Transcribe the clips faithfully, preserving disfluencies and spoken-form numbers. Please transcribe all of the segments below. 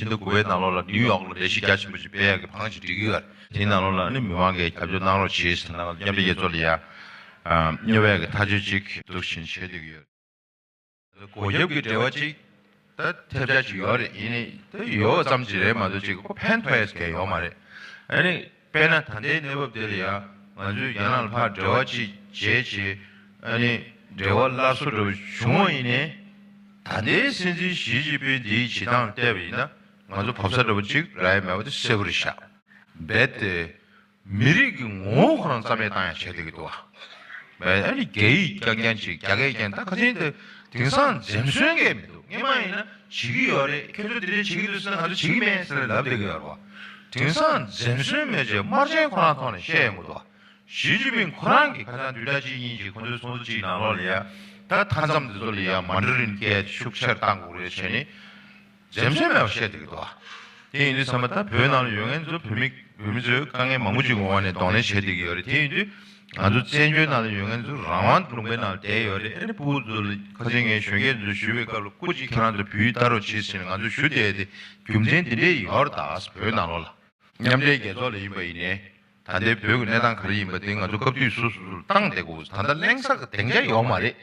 ཕྱི་ཟླ་དགུ་པའི་ནང་ལོགས་ལ་ནིའུ་ཡོག་ལ་ལས་གཞི་རྒྱ་ཆེན་པོ་ཞིག་སྤེལ་ཡག་གི་བང་ཞིག་སྒྲིག་གི་ཡོད་རེད། དེའི་ནང་ལོགས་ལ་ཨ་ནི་མི་མང་གིས་རྒྱབ་སྐྱོར་གནང་རོགས་བྱེད་ཟེར་ན། མཉམ་འབྲེལ་རྒྱལ་ཚོགས་ལ་ཡ་ཨ་སྨྱོ་བའི་གི་ཐག་གཅོད་ཅིག་འདུག་བཞིན་བྱེད་བསྡད་ཀྱི་ཡོད་རེད། སྒོ་རྒྱབ་ཀྱི་འབྲེལ་བ་ཅིག་ད་ཐེབས་ཆག་ཅིག་ཡོད་རེད། ཡིན་ནའི་ད་ཡོད་ཙམ་ཅིག་རེད་མ་གཏོགས་ཅིག་ཁོ་ཕན་ཐོགས་ཡས་གང་ཡོད་མ་རེད། ཨ་ནི་དཔེར་ན་ད་ལྟའི་གནས་བབ་དེ་ལ་ཡ་ང་ཚོས་རྒྱ་ནག་ལ་ཕར་འབྲེལ་བ་ཅིག་བྱས་བྱས། ཨ་ནི་འབྲེལ་བ་སླར་གསོ་འདྲ་བོ་བྱུང་བ་ཡིན་ནའི། ད་ལྟའི་སྲིད་འཛིན་ཞི་ཅིན་ཕིང་འདིའི་བྱེད་སྟངས་བལྟས་པ་ཡིན་ན། ང་ཚོ་བབ་ས་འདྲ་བོ་ཅིག་རག་ཡ་མེད་པ་དེ་གསལ་པོ་རེད་ཤག་རྦད་དེ་མི་རིགས་ཀྱི་ངོ་བོ་ཁོ་རང་རྩ་མེད་བཏང་ཡ་བྱས་བསྡད་ཀྱི་འདུག་བ། ཨ་ནི་རྒྱ་ཡིག་རྐྱང་རྐྱང་ཅིག་རྒྱ་སྐད་རྐྱང་། ད་ཁ་སང་དེ་དེང་སང་འཛེམ་ཟོན་གང་ཡང་མི་འདུག་སྔོན་མ་ཡིན་ན་བྱེད་ཀྱི་ཡོད་རེད། ཁྱོད་ཚོ་དེ་འདྲས་བྱེད་ཀྱི་འདུག་ཟེར་ན་ང་ཚོ་བྱེད་ཀྱི་མེད་ཟེར་ལབ་བསྡད་ཀྱི་ཡོད་རེད་བ། དེང་སང་འཛེམ་ཟོན་མེད་བྱས་དམར་རྗེན་ཁོ་རང་ཐོག་ནས་བཤད་ཡོང་གི་འདུག་བ། ཞི་ཅིན་ཕིང་ཁོ་རང་གིས་ཁ་སང་བདུན་ཕྲག་གཅིག་གཉིས་ཀྱི་ཁོ་ཚོའི་ཚོགས་འདུ་གཅིག་ནང་ལོགས་ལ་ཡ། ད་མཐའ་མཚམས་དེ་ཚོ་ལ་ཡ་མན་ཌ་རིན་སྐད་ཤུགས་ཆེར་བཏང་དགོས་རེད་བྱས་ནས། འཛེམ་ཟོན་མེད་པར་བཤད་བསྡད་ཀྱི་འདུག་བ། དེ་ཡིན་དུས་ཚང་མ་ད་བོད་ནང་ལ་ཡོད་མཁན་ཚོ་བོད་མི་བོད་མི་ཚོས་དཀའ་ངལ་མང་པོ་ཅིག་འོག་ནས་གདོང་ལེན་བྱེད་བསྡད་ཀྱི་ཡོད་རེད། དེ་ཡིན་དུས་ང་ཚོ་བཙན་བྱོལ་ནང་ལ་ཡོད་མཁན་ཚོ་རང་དབང་ལུང་པའི་ནང་བསྡད་ཡོད་རེད། ཨ་ནི་ཕྲུ་གུ་ཚོ་ལ་ཁ་སང་ངས་གཞོན་སྐྱེས་ཚོ་ཞུ་བའི་སྐབས་ལ་སྐུ་མཁྱེན་ཁྱེད་རང་ཚོ་བོད་ཡིག་ལྟ་རོགས་བྱེད་ཟེར་ནས་ང་ཚོ་ཞུ་བསྡད་དེ་རྒྱུ་མཚན་དེ་འདྲས་ཡོད་རེད། ད་བོད་ནང་ལོགས་ལ། མཉམ་འབྲེལ་རྒྱལ་ཚོགས་ལ་ཡིན་པ་ཡིན་ནའི། ད་ལྟའི་བོད་ཀྱི་གནས་སྟངས་ག་རེ་ཡིན་པ་དེ་ང་ཚོ་སྐབས་དུས་སོ་སོ་སོར་བཏང་བསྡད་དགོས། ད་ལྟ་གླེང་ས་གི་སྡིངས་ཆ་ཡོད་མ་རེད།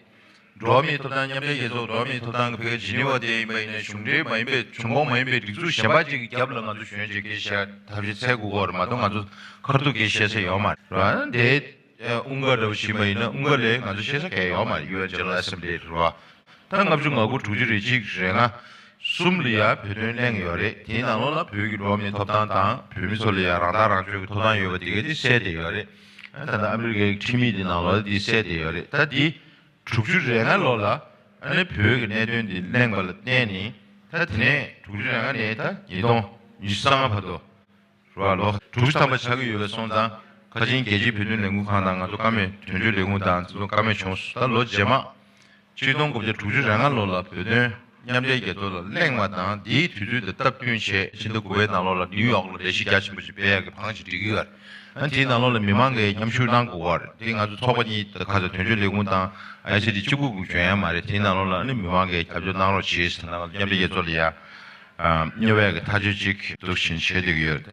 འགྲོ་བ་མིའི་ཐོབ་ཐང་། མཉམ་འབྲེལ་རྒྱལ་ཚོགས་འགྲོ་བ་མིའི་ཐོབ་ཐང་གི་ཕ་གིའི་ཇི་ནི་ཝ་དེ་ཡིན་པ་ཡིན་ནའི། གཞུང་འབྲེལ་མ་ཡིན་པའི་གཞུང་ཁོངས་མ་ཡིན་པའི་སྒྲིག་འཛུགས་གཞན་པ་ཅིག་གི་རྒྱབ་ལ་ང་ཚོ་གཞོན་སྐྱེས་ཀྱིས་བཤད་ཐབས་ཤེས་འཚོལ་དགོས་ཀྱི་ཡོད་རེད་མ་གཏོགས། ང་ཚོ་ཁ་ཐུག་གིས་བཤད་ས་ཡོད་མ་རེད། འདི་ཨུན་ག་འདྲ་བོ་ཞིག་ཡིན་པ་ཡིན་ན་ཨུན་ག་ལ་ང་ཚོ་བཤད་ས་གང་ཡང་ཡོད་མ་རེད། ཡུ་ཨེན་ཇེ་ནེ་རལ་ཨེ་སེམ་བྷི་ལི་རེད་བ། ད་ལྔ་བཅུ་ང་དགུ། དྲུག་ཅུ་རེ་གཅིག་རེ་ལྔ། གསུམ་ལ་ཡ་བོད་དོན་གླེང་ཡོད་རེད། དེའི་ནང་ལོགས་ལ་བོད་ཀྱི་འགྲོ་བ་མིའི་ཐོབ་ཐང་དང་བོད་མི་ཚོ་ལ་ཡ་རང་ཐག་རང་གཅོད་ཀྱི་ཐོབ་ཐང་ཡོད་པ་དེ་ག་དེ་གསལ་བསྡད་ཡོད་རེད། ཨ་ད་ལྟ་ཨ་མི་རི་ཀའི་ཁྲིམས་ཡིག་དེ་ནང་ལོགས་ལ་དེ་གསལ་བསྡད་ཡོད་རེད། ད་དེ་དྲུག་ཅུ་རེ་ལྔ་ལོ་ལ་ཨ་ནི་བོད་ཀྱི་གནད་དོན་དེ་གླེང་བ་ལ་བརྟེན་ནས། ད་དེ་ནས་དྲུག་ཅུ་རེ་ལྔ་ནས་ད་ཉིས་སྟོང་ཉི་ཤུ་རྩ་ལྔ་བར་དུ། རེད་བ། ལོ་དྲུག་ཅུ་ཐམ་པ་ཆགས་ཀྱི་ཡོད་པའི་སོང་ཙང་། ཁ་ཆེན་རྒྱལ་སྤྱིའི་བོད་དོན་ལས་འགུལ་ཁང་དང་ང་ཚོ་བཀའ་མོལ་དོན་གཅོད་ལས་ཁུངས་དང་དེ་ཚོ་བཀའ་མོལ་བྱུང་སོང་། ད་ལོ་རྗེས་མ་ཆིག་སྟོང་དགུ་བརྒྱ་དྲུག་ཅུ་རེ་ལྔ་ལོ་ལ་བོད་དོན་མཉམ་འབྲེལ་རྒྱལ་ཚོགས་ལ་གླེང་བ་དང་། དེའི་དུས་ཚོད་དང་སྟབས་བསྟུན་བྱས་ཕྱི་ཟླ་དགུ་པའི་ནང་ལོགས་ལ་ནིའུ་ཡོག་ལ་ལས་གཞི་རྒྱ་ཆེན་པོ་ཞིག་སྤེལ་ཡག་གི་བང་ཞིག་སྒྲིག་གི་ཡོད་རེད། ཨ་དེའི་ནང་ལོགས་ལ་མི་མང་གིས་མཉམ་ཞུགས་གནང་དགོས་པ་རེད། དེ་ང་ཚོ་ཚོགས་པ་གཉིས་ཁ་ཚ་དོན་གཅོད་ལས་ཁུངས་དང་ཨའི་སི་ཌི་གཅིག་པུ་གི་བྱུང་ཡ་མ་རེད། དེའི་ནང་ལོགས་ལ་ཨ་ནི་མི་མང་གིས་རྒྱབ་སྐྱོར་གནང་རོགས་བྱེད་ཟེར་ན། མཉམ་འབྲེལ་རྒྱལ་ཚོགས་ལ་ཡ་སྨྱོ་བའི་གི་ཐག་གཅོད་ཅིག་འདུག་བཞིན་བྱེད་བསྡད་ཀྱི་ཡོད་རེད།